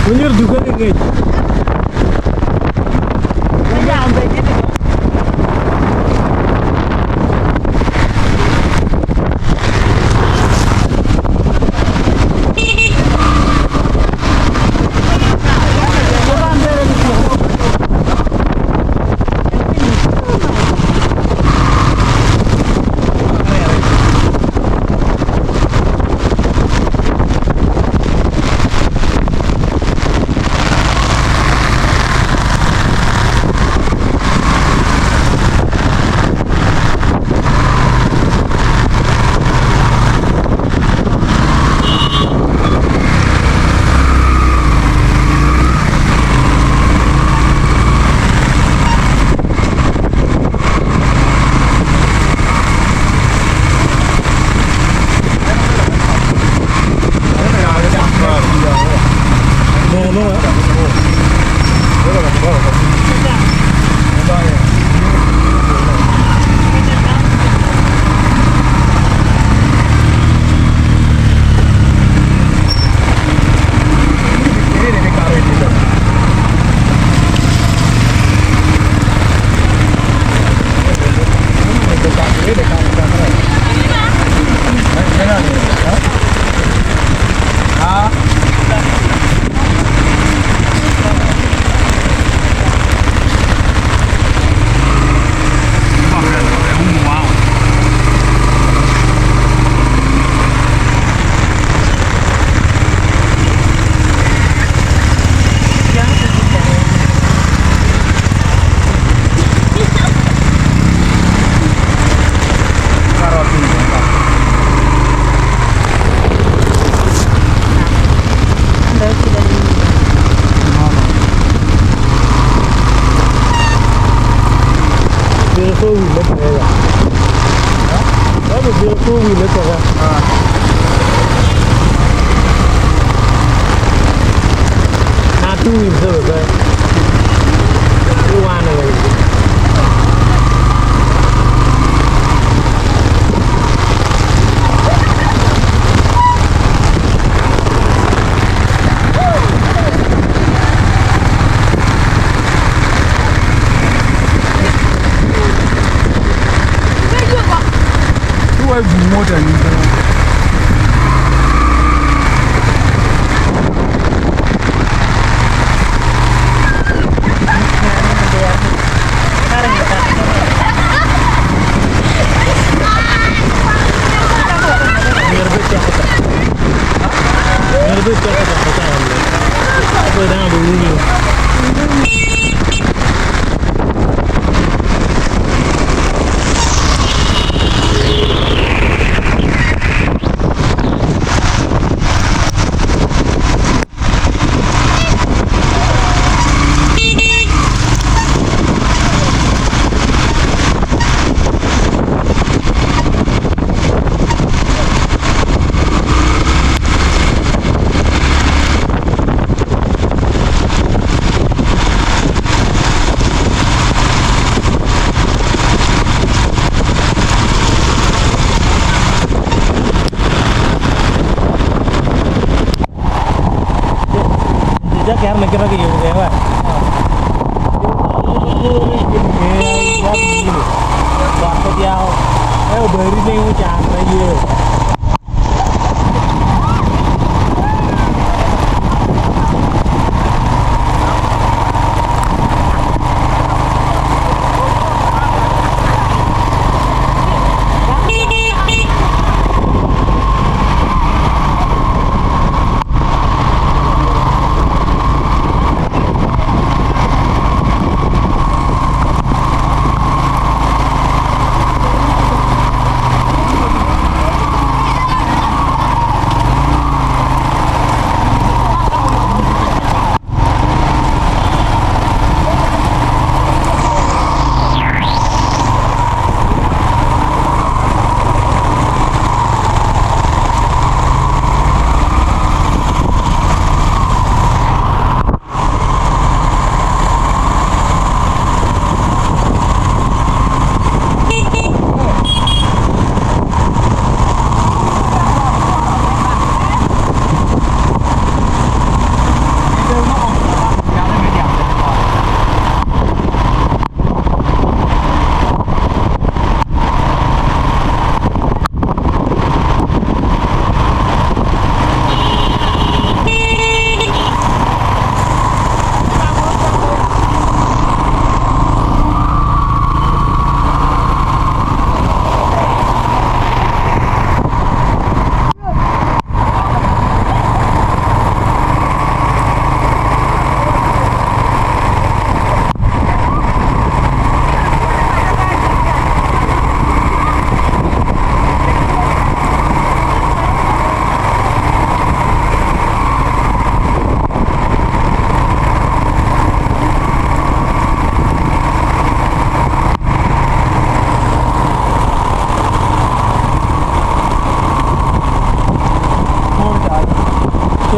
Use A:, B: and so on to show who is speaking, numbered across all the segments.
A: Wunyuto dukan ki ngec.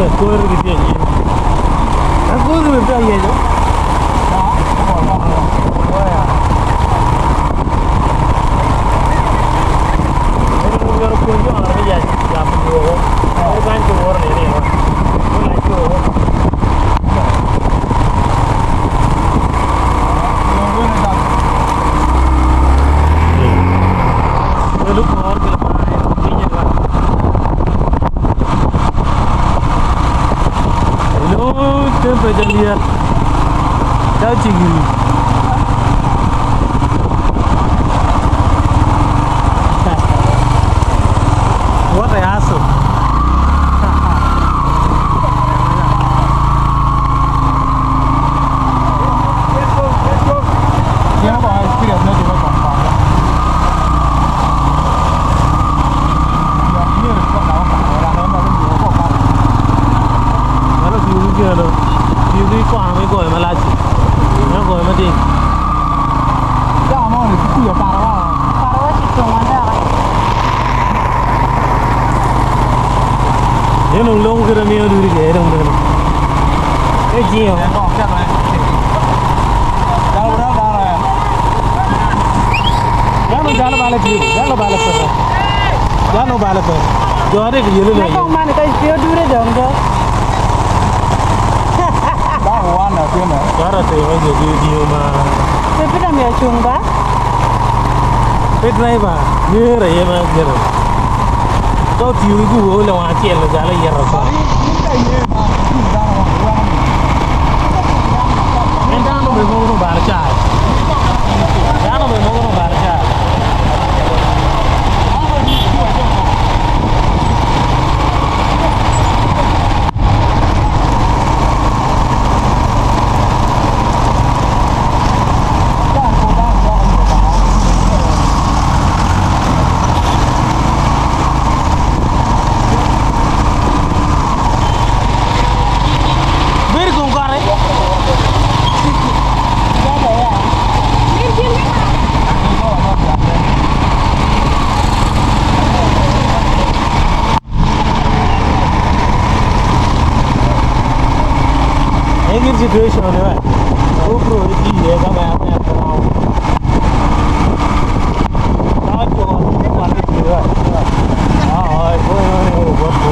A: Kor gi tye anyim. Kor gi bene tye ayeco. Myero opwony jo me yac yamo woko. Kor kany ki woro ni ni olac woko. Inongo temperature lyet calo cigiri. What a hassle. Mano piwu ki keno piwu ki kono ma igoyo malac-ci ma igoyo mading. En dong loko kite miyo dudi kwede dong bene. Ka ijingo. Dano jalo bale tye, jalo bale peke. Dano bale peke. Jo ade ki yelo
B: Ma kong man ka ipio dure dong do.
A: Dara te ma jo di dio ma.
B: Pe pita mi achung ba.
A: Pe driver nyere ye ma gero. Ka otiyo ki guwo le wang acel jalo yero ko. En dano be mogo no bar chai. Dano be mogo no bar chai. Bedo i kom kore. Engin situation ni we. GoPro iti iye ka ma ame ko. Ta cho ko ni ti we. Ah, ai, ko ni ko ko ko.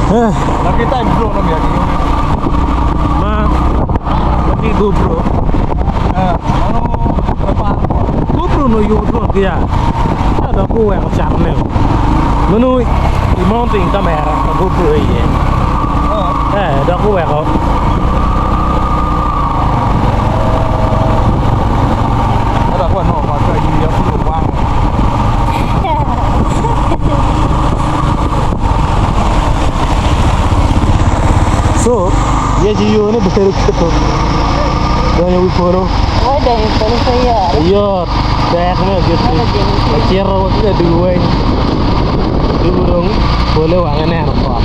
A: Eh,
C: Nakita yung drone na miya.
A: ma ki GoPro.
C: Ano
A: GoPro no yo drone ki ya. Ta do ko weko cat ne. Mano i mounting camera pa GoPro iye. Eh, dok oweko So, yec i yo ni bedo keto donyo wi polo.
B: Wai donyo i polo pe yot.
A: Yot, tek me agikki. Acito wa ki kadugu weng. Dugu dong pole wange neno kot.